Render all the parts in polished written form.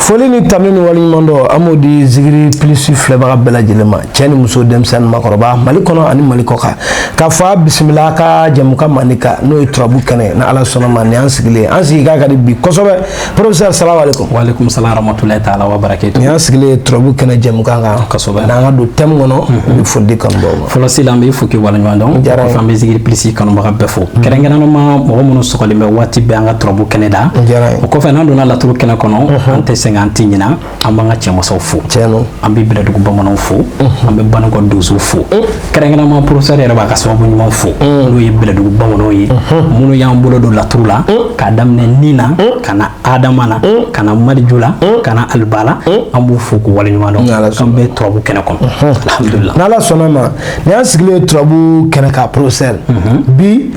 Foli ni tanu ni waleɲuman dɔn, an b'o di Zikiri Plus filɛbaga bɛɛ lajɛlen ma, cɛ ni muso, denmisɛnnin, makɔrɔba, Mali kɔnɔ ani Mali kɔ kan, k'a fɔ a bisimila a ka jɛmukan mandi kan, n'o ye turabu kɛnɛ. Ni Ala sɔnna ma, nin y'an sigilen, an sigi k'a ka di bi kosɛbɛ. Professeur, salamu aleykum. Waaleykum salam rahmatulahi taala wa barakatuh. Nin y'an sigilen turabu kɛnɛ jɛmukan kan. Kosɛbɛ. N'an ka don thème kɔnɔ, n bɛ foli di kanubagaw ma. Fɔlɔ sisan, an bɛ fo k'i waleɲuman dɔn. Diyara n ye. Kɔfɛ, an bɛ Zikiri Plus kanubaga bɛɛ fo, kɛrɛnkɛrɛnnama mɔgɔ minnu sɔgɔlen bɛ waati bɛɛ an ka turabu kɛnɛ da. Diyara n ye. O kɔfɛ, n'an donna laturu kɛnɛ kɔnɔ, an tɛ sɛgɛn, an tɛ ɲina, an b'an ka cɛmasaw fo. Tiɲɛ don. An bɛ Bɛlɛdugu bamananw fo, an bɛ Banikɔ donsow fo, kɛrɛnkɛrɛnnama professeur yɛrɛ b'a ka sababu ɲuman fo, n'o ye Bɛlɛdugu bamananw ye, minnu y'an bolo don laturu la, k'a daminɛ nin na ka na Adama na, ka na Maliju la, ka na Aliba la. An b'u fo k'u waleɲuman Ni Ala dɔn k'an bɛ turabu kɛnɛ kɔnɔ, alhamdulilah. N'Ala sɔnna ma, nin y'an sigilen turabu kɛnɛ kan. Professeur, bi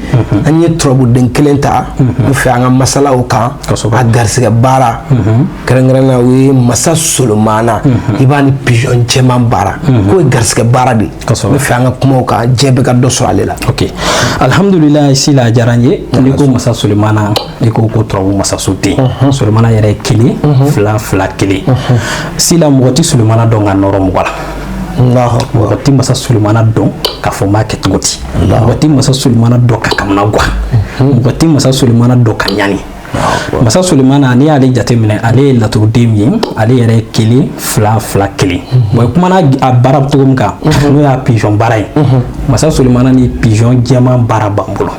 an ye turabuden kelen ta n fɛ an ka masalaw kan. A garisɛgɛ baara kɛrɛnkɛrɛnnenya, o ye masa Solomana, i b'a ni pigeon jɛman baara, k'o ye garisɛgɛ baara de ye. N bɛ fɛ an ka kuma o kan, diɲɛ bɛ ka dɔ sɔrɔ ale la. Ok, alhamdulilah. Sila, a diyara n ye. N'i ko masa Solemana, i ko ko turabu masaso den Solemana yɛrɛ ye kelen, fila, fila, kelen. Sila, mɔgɔ tɛ Solemana dɔn ka nɔrɔ mɔgɔ la. Allahu akbar. Mɔgɔ tɛ masa Solemana dɔn k'a fɔ n b'a kɛ cogo di. Mɔgɔ tɛ masa Solemana dɔn ka kamana guwan. Mɔgɔ tɛ masa Solemana dɔn ka ɲani. Masa Solemana, n'i y'ale jateminɛ, ale ye laturuden min ye, ale yɛrɛ ye kelen, fila, fila, kelen. Bon, i kumana a baara cogo min kan, n'o y'a pigeon baara ye, masa Solemana ni pigeon jɛman baara b'an bolo,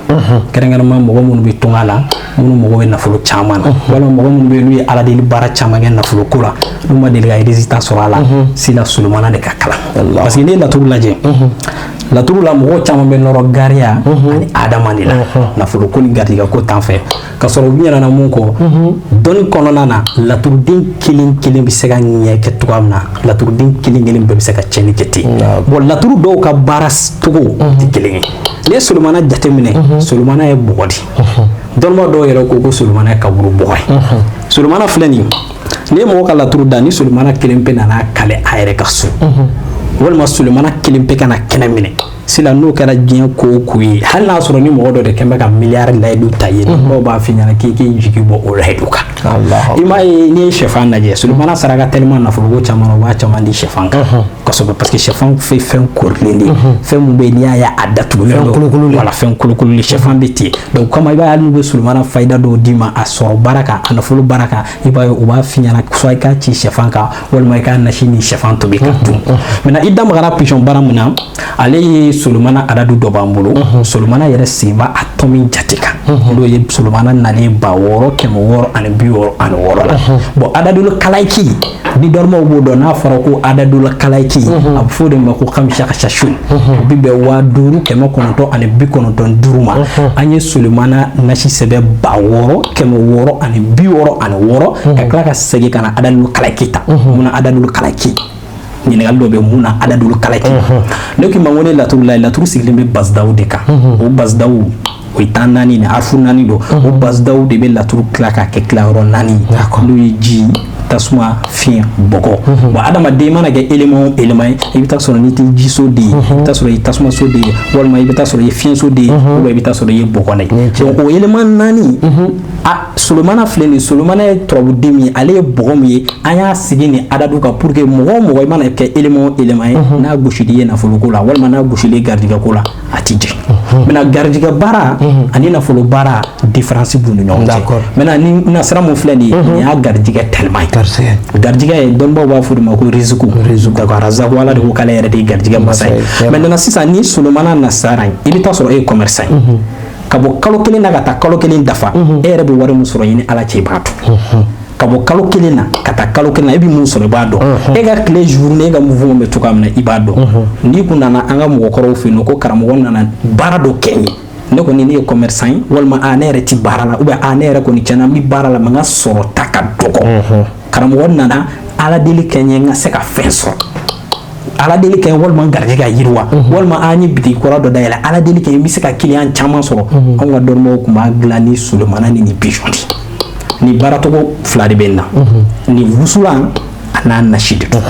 kɛrɛnkɛrɛnma mɔgɔ minnu bɛ tunga la, minnu mago bɛ nafolo caman na, walima mɔgɔ minnu bɛ yen n'u ye aladeli baara caman kɛ nafolo ko la, n'u ma deli ka résultat sɔrɔ a la. Sila, Solemana de ka kalan, parce que n'i ye laturu lajɛ, laturu la, mɔgɔw caman bɛ nɔrɔ gariya ani adama de la, nafolo ko ni garijɛgɛ ko t'an fɛ, ka sɔrɔ u ɲinɛna mun kɔ dɔnni kɔnɔna na. Laturuden kelen kelen bɛ se ka ɲɛ kɛ cogoya min na, laturuden kelen kelen bɛɛ bɛ se ka tiɲɛni kɛ ten. Bon, laturu dɔw ka baara cogo tɛ kelen ye. N'i ye Solomana jateminɛ, Solomana ye bɔgɔ de. Dɔnnibaa dɔw yɛrɛ ko ko Solomana ye kaburu bɔgɔ ye. Solomana filɛ nin ye, n'i ye mɔgɔ ka laturu da, ni Solomana kelen pe nana kale a yɛrɛ ka so, walima Solomana kelen pe ka na kɛnɛ minɛ sisan, n'o kɛra diɲɛ ko o ko ye, hali n'a sɔrɔ ni mɔgɔ dɔ de kɛn bɛ ka miliyari layidu ta ye, dɔw b'a f'i ɲɛna k'i k'i jigi bɔ o layidu kan. I m'a ye, n'i ye sɛfan lajɛ, Solomana saraka tellement nafoloko caman na, u b'a caman di sɛfan kan kosɛbɛ, parce que sɛfan fɛ fɛn korilen de ye, fɛn mun bɛ yen, n'i y'a ye a datugulen don, wala fɛn kolokololen, sɛfan bɛ ten. Donc kama i b'a ye, hali n'u bɛ Solomana fayida dɔw d'i ma, a sɔrɔ baara kan, a nafolo baara kan, i b'a ye u b'a f'i ɲɛna soit i k'a ci sɛfan kan, walima i k'a nasi ni sɛfan tobi ka dun. Maintenant, i da magara pigeon baara min na, ale ye Solomana adadu dɔ b'an bolo. Solomana yɛrɛ sigi b'a a tɔmi jate kan, n'o ye Solomana nalen 6666 la. Bon, adadul kalayiki ni dɔnnibaw b'o dɔn, n'a fɔra ko adadul kalayiki, a bɛ fɔ o de ma ko kamisakasashu, o bɛ bɛn 5995 ma. An ye Solomana nasi sɛbɛn 6666, ka tila ka segin ka na adadul kalayiki ta. Mun na adadul kalayiki? Ɲininkali dɔ bɛ mun na adadul kalaki. Ne k'i ma ko ne laturu la, laturu sigilen bɛ basidaw de kan. O basidaw, o ye tan naani ni arifu naani don. O basidaw de bɛ laturu tila k'a kɛ tilayɔrɔ naani, n'o ye ji, tasuma, fiɲɛ, bɔgɔ. Bon, adamaden mana kɛ élément o élément ye, i bɛ taa sɔrɔ n'i tɛ jiso den ye, i bɛ taa sɔrɔ i ye tasumaso den ye, walima i bɛ taa sɔrɔ i ye fiɲɛso den ye, ou bien i bɛ taa sɔrɔ i ye bɔgɔ de ye. Donc o élément naani, a Solomana filɛ nin ye, Solomana ye turabuden min ye, ale ye bɔgɔ min ye, an y'a sigi ni adadu kan pour que mɔgɔ o mɔgɔ i mana kɛ élément o élément ye, n'a gosili ye nafoloko la, walima n'a gosili ye garijɛgɛ ko la, a ti jɛ. Maintenant, garijɛgɛ baara ani nafolo baara, différence b'u ni ɲɔgɔn cɛ. Maintenant, ni nasira mun filɛ nin ye, nin y'a garijɛgɛ tellement ye. Garijɛgɛ ye, dɔnnibaw b'a fɔ o de ma ko riziku. D'accord, arazaku, Ala de ko k'ale yɛrɛ de ye garijɛgɛ masa ye. Maintenant sisan, ni Solomana nasara ye, i bɛ taa sɔrɔ e ye commerçant ye, ka bɔ kalo kelen na ka taa kalo kelen dafa, e yɛrɛ bɛ wari min sɔrɔ i ni Ala cɛ, i b'a dɔn. Ka bɔ kalo kelen na ka taa kalo kelen na, e bɛ mun sɔrɔ, i b'a dɔn. E ka tile journée, e ka mouvement bɛ cogoya min na, i b'a dɔn. N'i kun nana an ka mɔgɔkɔrɔw fɛ yen nɔ ko karamɔgɔ nana baara dɔ kɛ n ye, ne kɔni ne ye commerçant ye, walima a ne yɛrɛ ti baara la, ou bien a ne yɛrɛ kɔni tiɲɛna n bɛ baara la, mais n ka sɔrɔ ta ka dɔgɔ, karamɔgɔ nana ala deli kɛ n ye, n ka se ka fɛn sɔrɔ, ala deli kɛ, walima garijɛgɛ ka yiriwa, walima an ye bitigi kɔrɔ dɔ dayɛlɛ, ala deli kɛ, n bɛ se ka client caman sɔrɔ. Anw ka dɔnnibaw tun b'a dilan ni Solomana ni pigeon de. Ni baaratogo fila de bɛ nin na, nin wusulan a n'a nasi de don.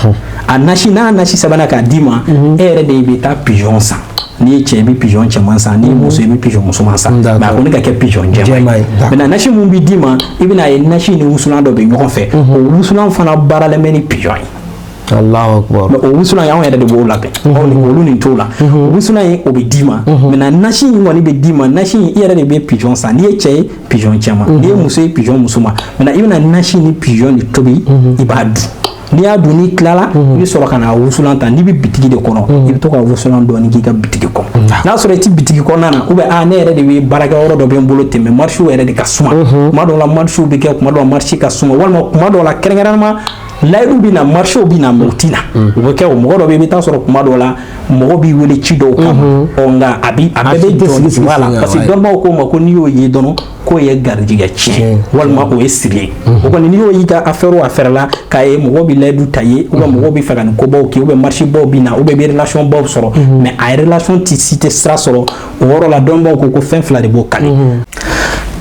A nasi, n'a nasi sɛbɛnna k'a d'i ma, e yɛrɛ de bɛ taa pigeon san. N'i ye cɛ, i bɛ pigeon cɛman san. N'i ye muso, i bɛ pigeon musoman san. Mais a kɔni ka kɛ pigeon jɛman ye. Maintenant, nasi mun bɛ d'i ma, i bɛna ye nasi ni wusulan dɔ bɛ ɲɔgɔn fɛ. O wusulan fana baaralen bɛ ni pigeon ye. Allahu akbar. Mais o wusulan in, anw yɛrɛ de b'o labɛn. Aw ni olu nin t'o la. O wusulan in, o bɛ d'i ma. Maintenant, nasi in kɔni bɛ d'i ma. Nasi in, i yɛrɛ de bɛ pigeon san. N'i ye cɛ ye, pigeon cɛman. N'i ye muso ye, pigeon musoman. Maintenant, i bɛna nasi ni pigeon de tobi, i b'a dun. N'i y'a dun, n'i tilala, i bɛ sɔrɔ ka na wusulan ta. N'i bɛ bitigi de kɔnɔ, i bɛ to ka wusulan dɔɔni k'i ka bitigi kɔnɔ. N'a sɔrɔ i ti bitigi kɔnɔna na, ou bien aa, ne yɛrɛ de bɛ baarakɛyɔrɔ dɔ bɛ n bolo ten, mais marché yɛrɛ de ka suma. Kuma dɔw la, marché bɛ kɛ, kuma dɔw la, marché ka suma, walima kuma dɔw la, kɛrɛnkɛrɛnnama, layidu bɛ na, marché bɛ na, mais u ti na. O bɛ kɛ o mɔgɔ dɔ bɛ yen, i bɛ taa sɔrɔ kuma dɔw la, mɔgɔ b'i wele ci dɔw kama. Ɔ, nka a bi a bɛɛ bɛ jɔ, voilà, parce que dɔnnibaw k'o ma ko n'i y'o ye dɔrɔn, k'o ye garijɛgɛ tiɲɛ walima o ye siri ye. O kɔni, n'i y'o y'i ka affaire o affaire la, k'a ye mɔgɔ bɛ layidu ta ye, ou bien mɔgɔw bɛ fɛ ka nin kobaw kɛ, ou bien marché baw bɛ na, ou bien i bɛ relation baw sɔrɔ, mais a relation ti si tɛ sira sɔrɔ, o yɔrɔ la, dɔnnibaw ko ko fɛn fila de b'o kale.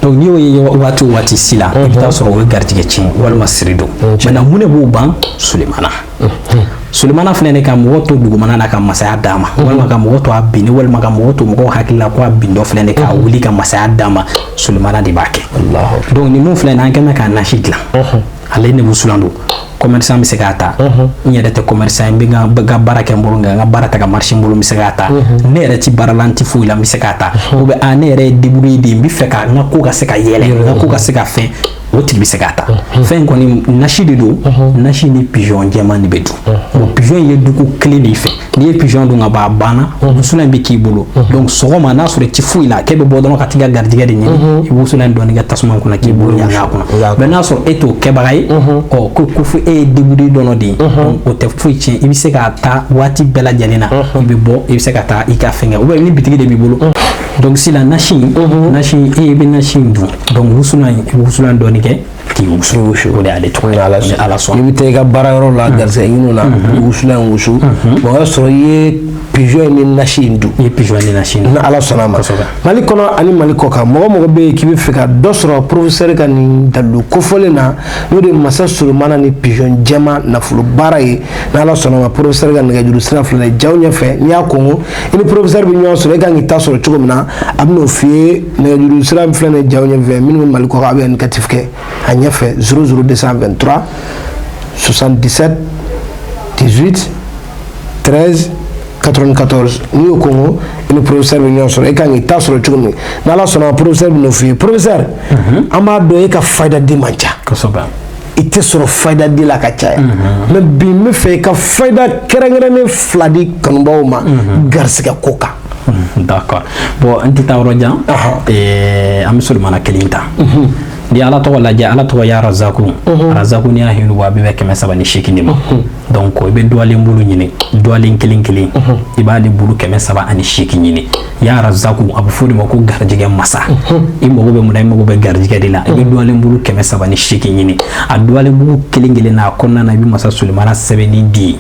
Donc n'i y'o ye waati o waati si la, i bɛ taa sɔrɔ o ye garijɛgɛ tiɲɛ walima siri don. Maintenant, mun de b'o ban? Sulemana. Sulemana filɛ nin, ka mɔgɔ to dugumana na ka masaya d'a ma, walima ka mɔgɔ to a binni, walima ka mɔgɔ to mɔgɔw hakili la ko a bin dɔ filɛ nin, k'a wuli ka masaya d'a ma, Sulemana de b'a kɛ. Donc ni mun filɛ nin, an kɛn bɛ k'a nasi dilan, ale ni wusulan don. Commerçant bɛ se k'a ta. N yɛrɛ tɛ commerçant ye, n bɛ n ka baara kɛ n bolo, nka n ka baara tɛ ka marché n bolo, n bɛ se k'a ta. Ne yɛrɛ ti baara la, n ti foyi la, n bɛ se k'a ta. Ou bien a, ne yɛrɛ ye débrouillé de ye, n bɛ fɛ ka n ka ko ka se ka yɛlɛ, n ka ko ka se ka fɛn, o tigi bɛ se k'a ta. Fɛn in kɔni, nasi de don. Nasi ni pigeon jɛman de bɛ dun. O pigeon in ye dugu kelen de fɛ. N'i ye pigeon dun ka ban, a banna, wusulan in bɛ k'i bolo. Donc sɔgɔma, n'a sɔrɔ i ti foyi la, k'e bɛ bɔ dɔrɔn ka t'i ka garijɛgɛ de ɲini, i bɛ wusulan in dɔɔni kɛ tasuma kunna k'i bolo ɲaga a kunna. Mais n'a sɔrɔ e t'o kɛbaga ye, ɔ, ko fo e ye débrouillé dɔrɔn de ye, o tɛ foyi tiɲɛ. I bɛ se k'a ta waati bɛɛ lajɛlen na, i bɛ bɔ, i bɛ se ka taa i ka fɛn kɛ, ou bien ni bitigi de b'i bolo. Donc sisan, nasi, e bɛ nasi in dun, donc wusulan in, i bɛ wusulan dɔɔni kɛ k'i wusu. O de y'ale tɔgɔ ye, ni Ala sɔnna. I bɛ taa i ka baarayɔrɔ la, garisɛgɛ ɲini na, i bɛ wusulan in wusu. O y'a sɔrɔ i ye pigeon in ni nasi in dun. I ye pigeon ni nasi in dun. Ni Ala sɔnna a ma. Mali kɔnɔ ani Mali kɔ kan, mɔgɔ mɔgɔ bɛ yen k'i bɛ fɛ ka dɔ sɔrɔ professeur ka nin dalilu kofɔlen na, n'o de ye masa Solomana ni pigeon jɛman nafolo baara ye, ni Ala sɔnna a ma, professeur ka nɛgɛjuru sira filɛ nin ye jaw ɲɛfɛ. N'i y'a kɔngɔ, i ni professeur bɛ ɲɔgɔn sɔrɔ, e kan k'i ta sɔrɔ cogo min na, a bɛ n'o f'i ye. Nɛgɛjuru sira min filɛ nin ye jaw ɲɛfɛ, minnu bɛ Mali kɔ kan, a bɛ indicatif kɛ a ɲɛfɛ 00 223 77 18 13 94. N'i y'o kɔngɔ, i ni professeur bɛ ɲɔgɔn sɔrɔ, e kan k'i ta sɔrɔ cogo min, n'Ala sɔnna, professeur bɛ n'o f'i ye. Professeur, an b'a dɔn e ka fayida di man ca. I tɛ sɔrɔ fayida di la ka caya, mais bi n bɛ fɛ i ka fayida kɛrɛnkɛrɛnnen fila di kanubaw ma garisɛgɛ ko kan. D'accord. Bon, n tɛ taa yɔrɔ jan. An bɛ Sulemana kelen ta. N'i Ala tɔgɔ lajɛ, Ala tɔgɔ ya Razaku. Razaku, n'i y'a hinɛ bɔ, a bɛ bɛn 308 de ma. Donc i bɛ duwalen bolo ɲini, duwalen kelen kelen, i b'ale bolo 308 ɲini. Ya Razaku, a bɛ fɔ o de ma ko garijɛgɛ masa. I mago bɛ mun na? I mago bɛ garijɛgɛ de la. I bɛ duwalen bolo 308 ɲini. A duwalen bolo kelen kelen na, a kɔnɔna na, i bɛ masa Sulemana sɛbɛn ni di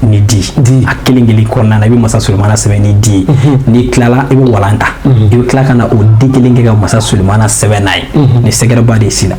ni di. A kelen kelen kɔnɔna na, i bɛ masa Sulemana sɛbɛn ni di. N'i tilala, i bɛ walan ta, i bɛ tila ka na o di kelen kɛ ka masa Sulemana sɛbɛn n'a ye. Ni sɛgɛrɛba de ye si la.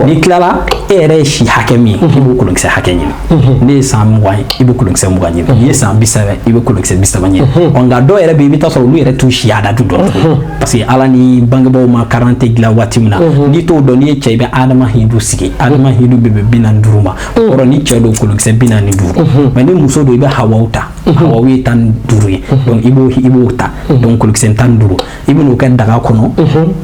N'i tilala, e yɛrɛ ye si hakɛ min ye, i b'o kolonkisɛ hakɛ ɲini. Ne ye san 20 ye, i bɛ kolonkisɛ 20 ɲini. N'i ye san 30, i bɛ kolonkisɛ 30 ɲini. Ɔ, nka dɔw yɛrɛ bɛ yen, i bɛ taa sɔrɔ olu yɛrɛ t'u si adadu dɔn tuguni, parce que Ala ni bangebaaw ma carte dilan waati min na, n'i t'o dɔn, n'i ye cɛ, i bɛ Adama Hindu sigi. Adama Hindu bɛ bɛn 45 ma. O kɔrɔ, ni cɛ don, kolonkisɛ 45. Mais ni muso don, i bɛ Hawaw ta. Hawaw ye 15 ye. Donc i b'o ta. Donc kolonkisɛ 15, i bɛn'o kɛ daga kɔnɔ.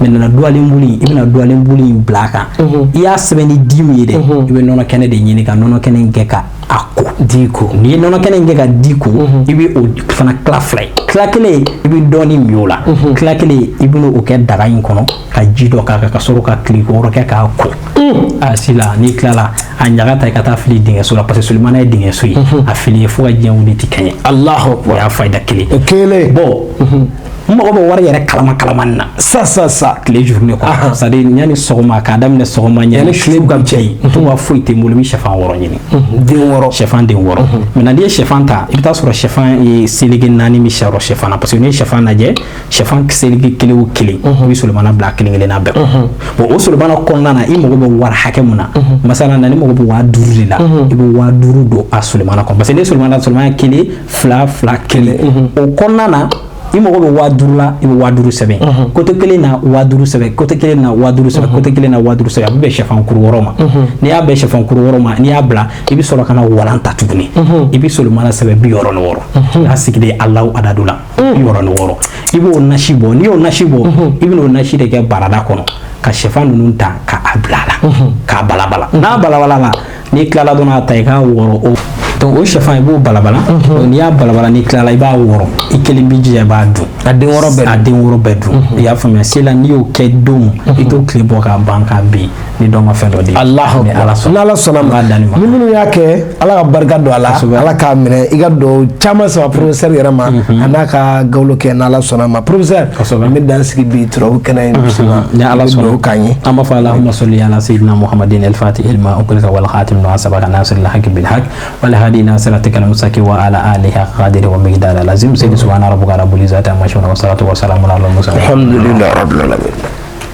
Maintenant, duwalen bulu in, i bɛna duwalen bulu in bila a kan. I y'a sɛbɛn ni di min ye dɛ, i bɛ nɔnɔ kɛnɛ de ɲini ka nɔnɔ kɛnɛ in kɛ ka a ko. Di ko. N'i ye nɔnɔ kɛnɛ in kɛ ka di ko, i bɛ o fana tila fila ye. Tila kelen, i bɛ dɔɔnin min o la. Tila kelen, i bɛna o kɛ daga in kɔnɔ ka ji dɔ k'a kan, ka sɔrɔ ka tile wɔɔrɔ kɛ k'a ko. A sisan, n'i tilala, a ɲaga ta, i ka taa fili dingɛso la, parce que Sulemana ye dingɛso ye. A fili ye fo ka diɲɛ wuli ti kɛɲɛ. Allahu O akbar. y'a fayida kelen. O kelen. Bon. N mago bɛ wari yɛrɛ kalama kalamani na. Sa sa sa. Tile journée kɔnɔ, c'est à dire yanni sɔgɔma, k'a daminɛ sɔgɔma yanni tile ka cɛ yen, to ka foyi tɛ n bolo, n bɛ sɛfan 6 ɲini. Den 6. Sɛfan den 6. Maintenant, n'i ye sɛfan ta, i bɛ taa sɔrɔ sɛfan ye seleke 4 min sɔrɔ sɛfan na, parce que n'i ye sɛfan lajɛ, sɛfan seleke kelen o kelen, i bɛ solomana bila kelen kelenna bɛɛ kɔnɔ. Bon, o solomana kɔnɔna na, i mago bɛ wari hakɛ mun na, masala na, ni mago bɛ 5000 de la, i bɛ 5000 don a solomana kɔnɔ, parce que n'i ye solomana, solomana kelen, fila, fila, kelen, o kɔnɔna na, i mago bɛ 5000 la, i bɛ 5000 sɛbɛn côté kelen na, 5000 sɛbɛn côté kelen na, 5000 sɛbɛn côté kelen na, 5000 sɛbɛn. A bɛ bɛn sɛfan kuru 6 ma. N'i y'a bɛn sɛfan kuru 6 ma, n'i y'a bila, i bɛ sɔrɔ ka na walan ta tuguni, i bɛ solomana sɛbɛn 66. N'a sigilen Alahu adadu la, 66, i b'o nasi bɔ. N'i y'o nasi bɔ, i bɛ n'o nasi de kɛ barada kɔnɔ, ka sɛfan ninnu ta k'a bila a la, k'a balabala. N'a balabala la, n'i tilala dɔrɔn, a ta, i k'a wɔrɔ. O donc, o sɛfan, i b'o balabala. N'i y'a balabala, n'i tilala, i b'a wɔrɔ. I kelen b'i jija, i b'a dun. A den 6 bɛɛ. A den 6 bɛɛ dun. I y'a faamuya? Sisan, n'i y'o kɛ don, i t'o tile bɔ k'a ban k'a bin ni dɔ ma fɛn dɔ di. Alahu. Ni Ala sɔnna. N'Ala sɔnna ma. An b'a da nin ma. Ni minnu y'a kɛ, Ala ka barika don a la. Ala k'a minɛ. I ka dugawu caman saba professeur yɛrɛ ma, a n'a ka gawlo kɛ, n'Ala sɔnna ma. Professeur, n bɛ dan sigi bi turabu kɛnɛ in. Ni Ala sɔnna. Dugawu k'an ye. An b'a fɔ: Allahumma salli ala sayyidina Muhammadin al-fatih lima ughliqa wal khatim lima sabaqa nasir al-haqq bil haqq wal hadi ila siratika al-mustaqim wa ala alihi haqqa qadrihi wa miqdarihi al-azim. Sayyidi, subhana rabbika rabbil izzati amma yasifun wa salatu wa salamun ala al-mursalin. Alhamdulilayi rabbil alamin.